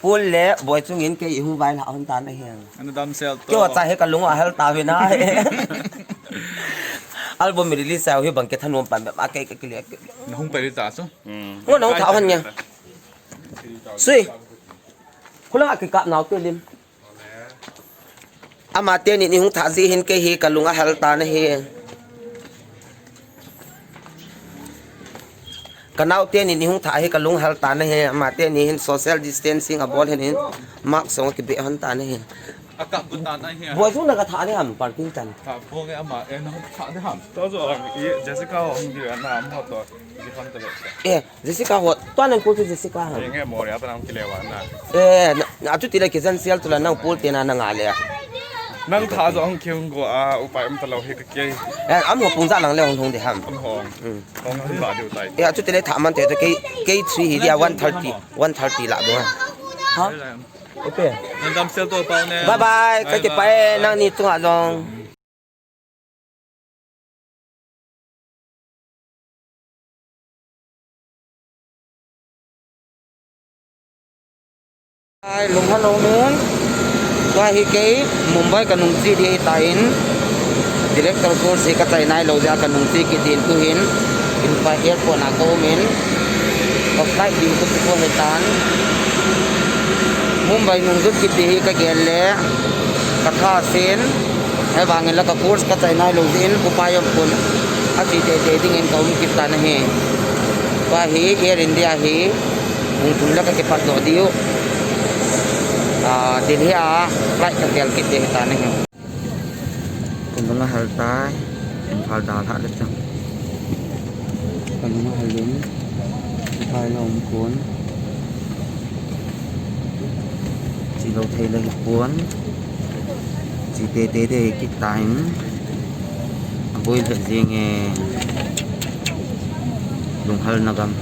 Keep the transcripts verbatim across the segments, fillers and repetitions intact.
Pul le boi chungin kei i hung vai la hon ta na hi. Ana damsel to. Kei wa cha he ka lung a hal ta ve na he. Album release a hi bang ke thanom pan ba kei ka kile. Na hung pai ta chu. Ngo na hung tha hon nya. Sui. Kula ki kap nau tu lim. Ama teni ni hung tha ji hin kei hi ka lung a hal ta na hi. Ka nau teni ni hung tha hi ka lung hal ta na hi. Ama teni hin social distancing a bol hin hin. Mark song ki be hon ta na hi. A kap bu ta na hi. Boi chu na ka tha ni ham parking tan. Tha bo nge ama e na hung tha ni ham. To zo i Jessica ho hung di na mo to. Ji hon ta le. E, Jessica ho, tua nang pul chu Jessica ha. Nge mo ria ta nang kile wa na. E, na, na chu ti le ki jan sial chu la nang pul te na na nga le. Nang tha zo hung kiung go a upai um ta lo he ka kei. E, am ho pung ja lang le hung hung de ham. Am ho. Hmm. Hung hung ba de utai. E, chu ti le tha man te to kei, kei three hi dia one thirty, one thirty la do. Ha? Okay. Nang damsel to pau ne. Bye bye. Ka ki pai nang ni tu ha jong. Ai, lung halo mun. Tua hi kei, Mumbai ka nung chi di ta in. Director course hi ka chai nai lo ja ka nung chi ki din tu hin. Imphal airport na ka um in. Ka flight din ku tu ko he tan. Mumbai nung jut ki ti hi ka gel le. Ka tha sin. Hei vangin la ka course ka chai nai lo jin, upai um pon. A chi te te dingin ka um kit ta na hi. Tua hi Air India hi, hung tum la ka kipat doh diu. Ah, Delhi a flight ka tel kit te hi ta na hi. Ka lung a hal tai, Imphal dal ha le chang. Ka lung a hal in, upai la um pon. Chi lo thei la hi pon. Chi te te te kit ta in. A boi le jing e. Lung hal na gam.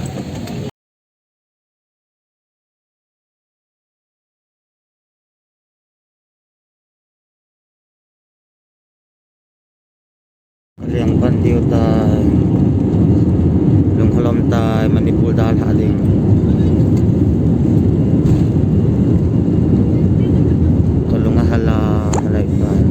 Ka leng pan diu tai. Lung halom tai, Manipur dal ha ding. Ka lung a hala, halai tai.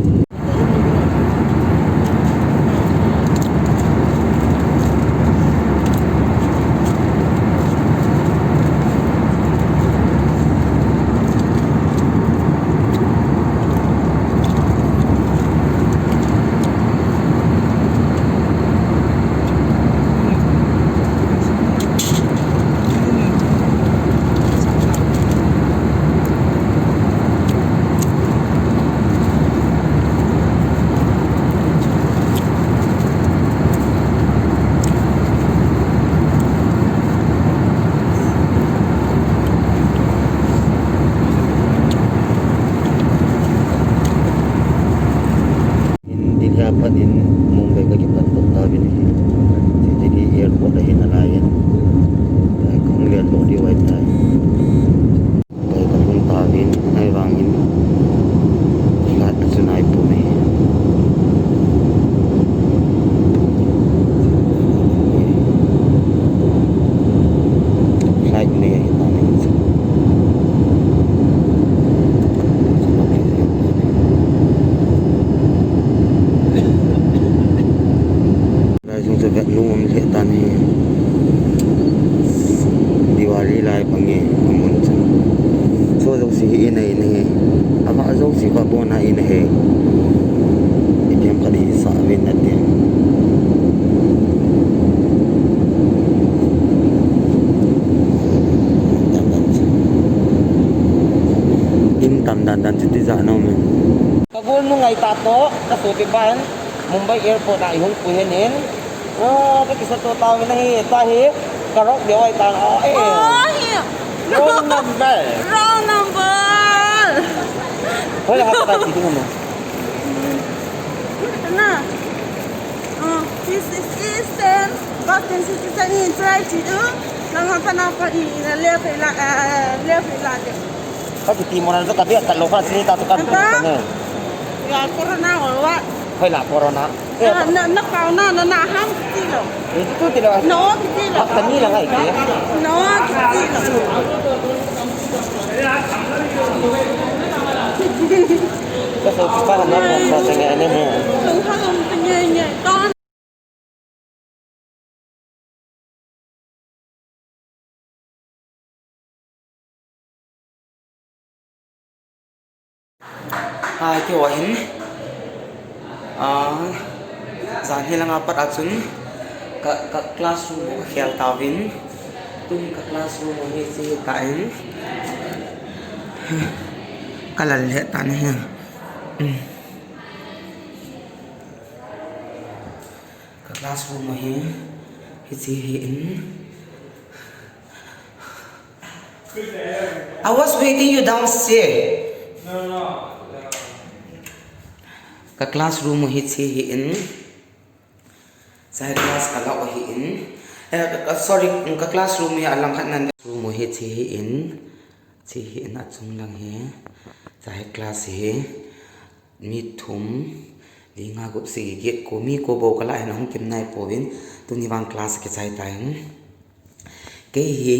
In Delhi a pat in Mumbai ka kipat doh tauvin ahi. Delhi airport a hin alai in. Kong lian doh diu ahitai. Kai ka hung tauvin, ahivangin, flight chu nai pon ahi. Flight nei ahi tan ahi chu. Lai jong chu vet nom lheh tan ahi. Diwali lai bang e, amun chu. Chu jouse hi in a in ahi. Ava jouse kha bon a in ahi. Itiham khat hi sa uvin nati. In tam dan dan chu tijat nom e. Ka golnu ngaitah toh, ka sopipa hin Mumbai Airport a ihung pui hen in. Oh, ka kisa to tauvin ahi, tua hi, ka rock deu ahitan, oh, eh. Oh, hi. Wrong number. Wrong number. Hoilang a pat a che ding ham? Na. Oh, this is Eastern. Boston Citizen in try to do. Lang a pat a pat in, left la, eh, left la. Ka kiti mo na chu ka bia ka lo ka sini ta chu ka. Anta? Ya corona or what? Hoilang corona. Eh, na, na pau na, na, na ham kiti lo. Eh, tu ti lo. No, kiti lo. Ka ni la ngai ke. No, kiti lo. Hai, keiho hin. Ah, jan hi langa pat a chun ka, ka classroom ka khel tauvin. Tun ka classroom hi hiche tan. Ka lal lheh tan ahi. Hmm. Ka classroom hi hiche hi in. I was waiting you downstairs. Ka classroom hi hiche hi in. Chai class ka la hi in. Eh, ka, ka, sorry, ka classroom hi alang khat nan. Room hi hiche hi in. Hiche hi in achung lang hi. Chai class hi. Mi thum, li nga gup sagi get ko, mi ko bou ka la hin ahung kim nai pouvin, tuni vang class kichai tan. Kei hi,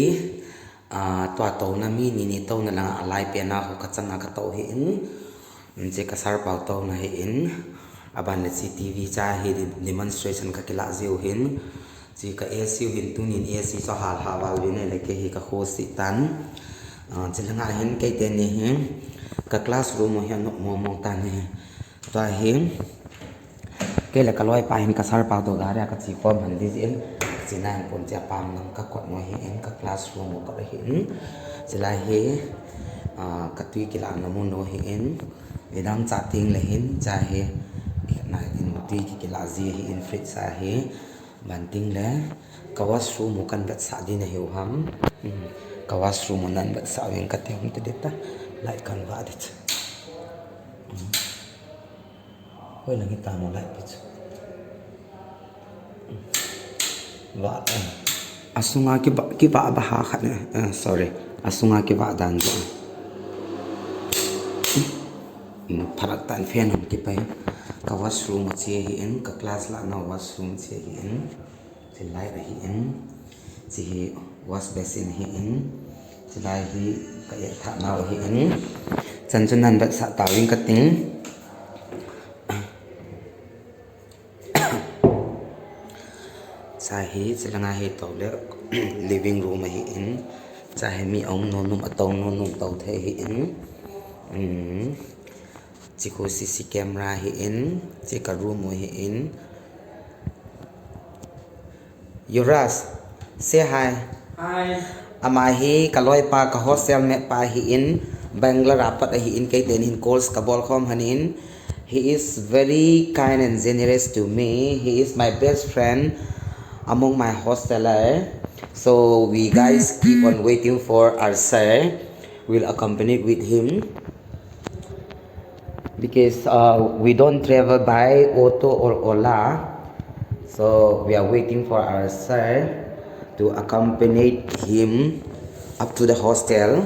ah, tua touna mi ni ni touna langa alai pena ho ka changa ka tou hi in, hiche ka sir pau touna hi in, aban le hiche T V cha hi de-, demonstration ka kila jiu hin, Hiche ka A C u hin tunin A C chu ahal hah val uvin ahile kei hi ka khosi tan. Ah, hiche langa hin kei teni hi ka classroom u hi anom mong mong tan ahi. Tua hi kei le ka loipa hin ka sir pa toh gari a ka che khom han ding jeh in, ka che nai pon, hiche apam lang ka kot u hi in ka classroom u ka hi in. Hiche lai hi, ah, ka tui kilahna mun u hi in, nidang cha teng le hin, hiche hi, nai in tui ki kila ji hi in fridge a hi. Banting le, ka washroom u kan vetsah ding ahiu ham. Hmm, ka washroom u nan vetsah uvin kati ham ti ding ta. Light kan vah ding. Hmm. Hoi lang hita mo light pi chu. Hmm. Vah, eh. Asunga kivah, kivah bah a khat ne. Eh, sorry. Asunga kivah dan chu. Hmm, pharak tan fan hung kipai. Ka washroom u hiche hi in, ka class lahna washroom hiche hi in. Hiche lai ahi in. Hiche hi wash basin ahi in. Hiche lai hi ka eh thah nau ahi in. Chan chu nan vetsah tauvin kati. Hiche hi, hiche langa hi toh le living room ahi in. Hiche hi mi aum nom nom, atou nom nom tou thei ahi in. Hmm. Hiche khu C C camera ahi in, hiche ka room u ahi in. Yuvraj, say hi. Hi. Ama hi ka loipa, ka hostel mate pa ahi in, Bangalore a pat ahi in, kei teni hin calls ka bol khom hon in. He is very kind and generous to me. He is my best friend among my hosteler. So we guys keep on waiting for our sir. We'll accompany with him. Because, uh, we don't travel by auto or Ola, so we are waiting for our sir to accompany him up to the hostel.